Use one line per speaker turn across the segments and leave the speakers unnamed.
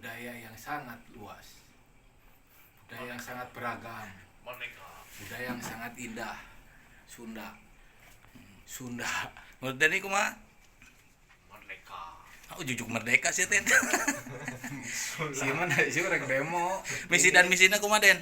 Budaya yang sangat luas, budaya yang sangat beragam,
Merdeka.
Budaya yang sangat indah. Sunda, Sunda.
Menurut Denny kumaha?
Merdeka.
Oh, jujuk merdeka sih teh.
Si mana sih rek demo.
Misi dan misinya kumaha, Den?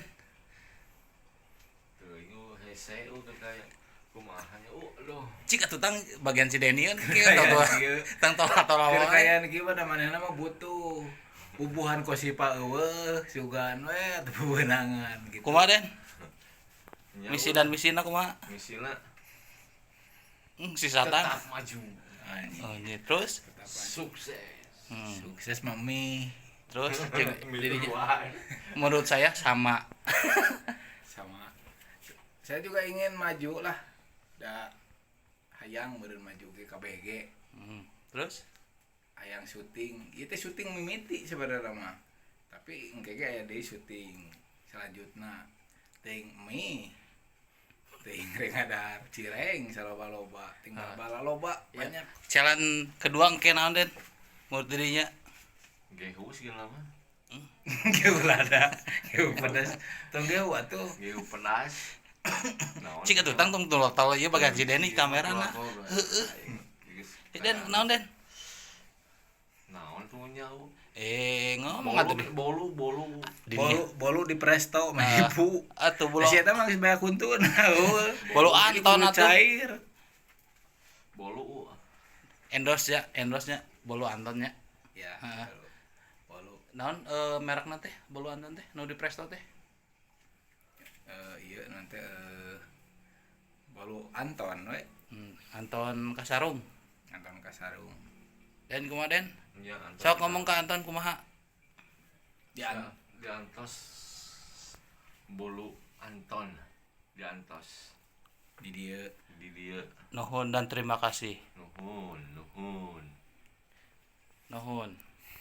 Tuh, ini hese kayak kumaha nya aduh.
Cik atuh tang bagian si Denny kan kieu
Kayak
tau
kieu.
Tang tola-tola
Keur
wae.
Kayak gimana, manehna mah butuh bubuhan kosipa euweuh, sugan we atuh bebenangan gitu.
Kumaha, Den?
Nya,
Misi dan misina kumaha?
Misina
Si Satan.
Tetap maju.
Anjing.
Oh, iya. Terus?
Tetap aja.
Sukses.
Sukses mami.
Terus
Jadinya
menurut saya sama.
Sama. Saya juga ingin maju lah. Da hayang meureun maju ke KBG.
Terus?
Hayang syuting. Ieu teh syuting mimiti sebenarnya mah. Tapi engke ge aya deui syuting selanjutna. Ting mie. Ting rek ngadar cireng saloba-loba, ting bala loba banyak.
Challenge kedua engke naon, Den? Menurut dirinya?
Gehu segala mah.
Gehu lada, gehu pedas. Tong gehu atuh.
Gehu pedas. Naon?
Cik atuh tang tong tol ieu bagian si Denny kamerana.
Heeh.
Eh, Den, naon, Den?
Naon tuh nyaho?
Eh, ngomong atuh deh.
Bolu, bolu.
Dirinya.
Bolu bolu di presto mah
Ah.
ibu.
Atuh bolu.
Si eta mah geus banyak kuntun.
Bolu Anton atuh.
Cair.
Bolu.
Endorse ya, endorse nya bolu Antonnya.
Ya,
Heeh.
bolu. Bolu.
Naon merekna teh bolu Anton teh nu di presto teh?
Eh, iya nanti bolu Anton we.
Anton Kasarung.
Anton Kasarung.
Den, kumaha, Den?
Nya Anton.
Sok ngomong ke Anton kumaha?
Di An
Di antos bolu Anton di antos
Di dieu.
Di dieu.
Nuhun dan terima kasih.
Nuhun, nuhun.
Nuhun.